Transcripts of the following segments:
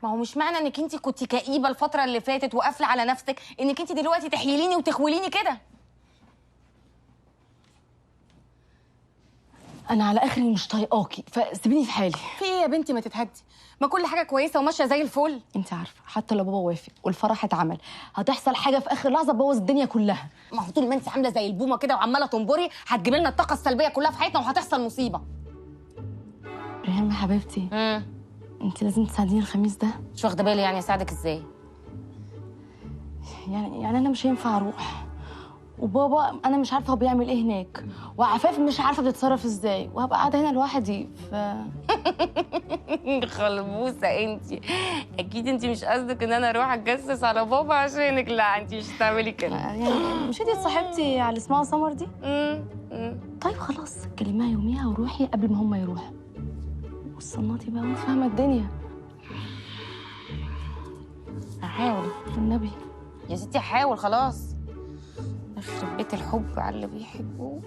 ما هو مش معنى انك انت كنت كئيبة الفترة اللي فاتت وقافله على نفسك انك انت دلوقتي تحيليني وتخوليني كده. انا على اخري مش طايقاكي، فسيبيني في حالي. في ايه يا بنتي؟ ما تتهدي، ما كل حاجة كويسة وماشية زي الفل. انت عارفه حتى لو بابا وافق والفرح اتعمل هتحصل حاجة في اخر لحظة تبوظ الدنيا كلها. ما هو طول ما انت عامله زي البومه كده وعماله تنبري هتجيب لنا الطاقة السلبية كلها في حياتنا وهتحصل مصيبة. ريهام يا حبيبتي، انت لازم تساعديني الخميس ده. مش واخده بالي يعني اساعدك ازاي؟ يعني انا مش هينفع اروح، وبابا انا مش عارفه هو بيعمل ايه هناك، وعفاف مش عارفه بتتصرف ازاي، وهبقى قاعدة هنا لوحدي. ف خلبوسه انت، اكيد انت مش قصدك ان انا اروح اتجسس على بابا عشانك. لا انت مش هتعملي كده. يعني مش انت صاحبتي على اسمها سمر دي؟ طيب خلاص كلميها يوميها وروحي قبل ما هم يروحوا. والصناطي بقى وانت فاهمه الدنيا. هحاول النبي يا ستي، هحاول. خلاص يخرب بيت الحب على اللي بيحبوه.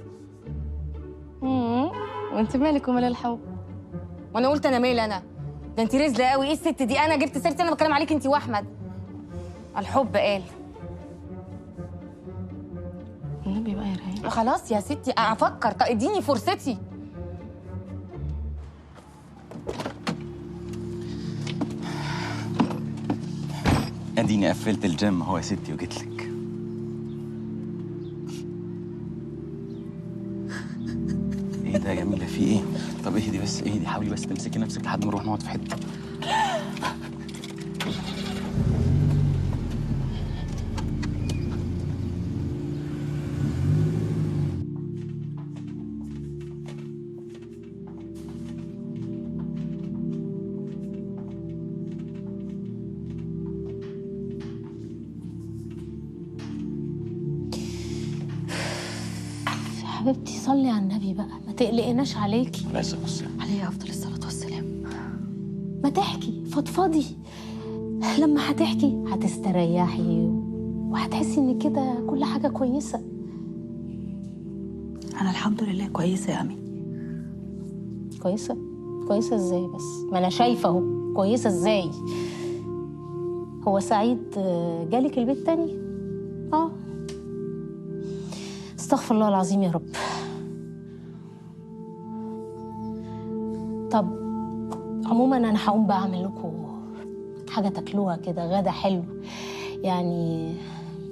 وانت مالك ومال الحب؟ وانا قلت انا مالي انا؟ ده انت رزله قوي. ايه الست دي؟ انا جبت سيرتي؟ انا بتكلم عليك انت واحمد. الحب قال النبي بقى يا ريان. خلاص يا ستي افكر، طب اديني فرصتي. اديني قفلت الجيم اهو يا ستي وجيت لك. ايه ده يا جميلة؟ في ايه؟ طب اهدي بس، اهدي، حاولي بس تمسكي نفسك لحد ما نروح نقعد في حتة. حبيبتي صلي على النبي بقى، ما تقلقناش عليكي. عليه الصلاة والسلام. عليه أفضل الصلاة والسلام. ما تحكي، فضفضي. لما هتحكي هتستريحي وهتحسي ان كده كل حاجة كويسة. أنا الحمد لله كويسة يا أمي. كويسة؟ كويسة ازاي بس؟ ما أنا شايفة أهو، كويسة ازاي؟ هو سعيد جالك البيت تاني؟ آه. استغفر الله العظيم يا رب. طب عموما انا هقوم بقى اعمل لكم حاجة تاكلوها كده، غدا حلو يعني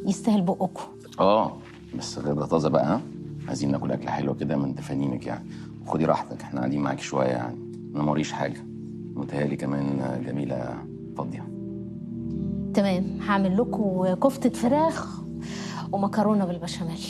يستاهل بقكم. اه بس غدا طازة بقى، ها؟ عايزين ناكل اكله حلوة كده من تفانينك يعني. وخدي راحتك، احنا قاعدين معاك شوية يعني، انا موريش حاجة. متهيألي كمان جميلة فاضية. تمام، هعمل لكم كفته فراخ ومكرونه بالبشاميل.